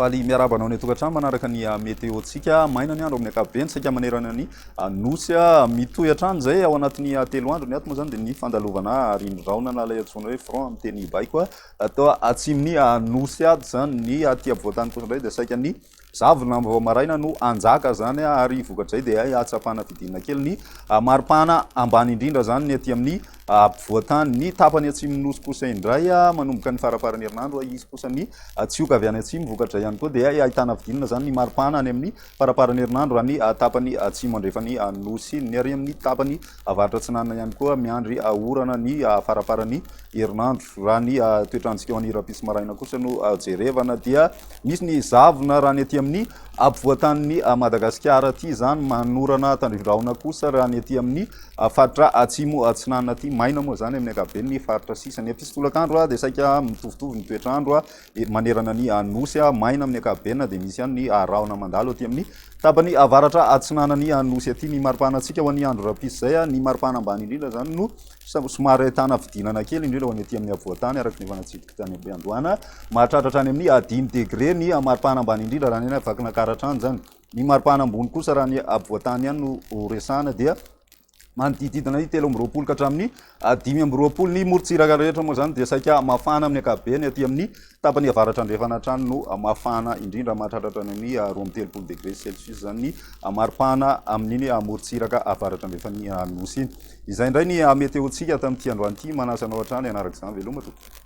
Faly miarahaba anao any an-tokantrano manaraka ny météo-ntsika. Maina ny andro amin'ny ankapobeny saika manerana ny nosy. Mitohy hatrany izay ao anatin'ny 3 andro. Ny ato moa izany dia ny fandalovana rindrin-drahona na ilay antsoina hoe front amin'ny teny baiko. Atao atsimon'ny nosy ato izany. Ny aty afovoan-tany kosa indray dia saika ny zavona vao maraina no hanjaka izany ary vokatr'izay dia hahatsapana fidinana kely ny maripana ambany indrindra izany ny aty amin'ny ampovoan-tany. Ny tapany atsimon'ny nosy kosa indray manomboka ny farafaran'ny herinandro hisy kosa ny tsioka avy any atsimo. Vokatr'izay ihany koa dia ahitana fidinana izany ny maripana any amin'ny farafaran'ny herinandro raha ny tapany atsimo andrefan'ny nosy iny. Ny ary amin'ny tapany avaratra atsinanana ihany koa miandry orana ny farafaran'ny herinandro. Raha ny toetr'androntsika ho an'ny rahampitso maraina kosa no jerevana dia misy ny zavona raha ny aty amin'ny ampovoan-tanin'i Madagasikara aty izany, manorana tandrifin-drahona kosa raha ny aty amin'ny faritra atsimo atsinanana aty, maina moa izany amin'ny ankapobeny ny faritra sisa. Ny ampitso tolakandro dia saika mitovitovy ny toetr'andro manerana ny nosy, maina amin'ny ankapobeny na dia misy ihany ny rahona mandalo aty amin'ny tapany avaratra atsinanan'ny nosy aty. Ny maripana antsika ho an'ny andro rahampitso izay, ny maripana ambany indrindra izany no somary ahitana fidinana kely indrindra ho an'ny aty amin'ny afovoan-tany araka ny efa natsidiko tany am-piandohana. Mahatratra hatrany amin'ny 5 degré ny maripana ambany indrindra raha ny any Vakinankaratra any izany. Ny maripana ambony kosa raha ny afovoan-tany ihany no ho resahana dia manodidididina ny 23 ka hatramin'ny 25. Ny morontsiraka rehetra moa izany dia saika mafana amin'ny ankapobeny, aty amin'ny tapany avaratra andrefana hatrany no mafana indrindra, mahatratra hatrany amin'ny 32 degré celsius izany ny maripana amin'iny morontsiraka avaratra andrefan'ny nosy iny. Izay indray ny météo-ntsika tamin'ity androany ity. Manasa anao hatrany hanaraka izany. Veloma tompoko.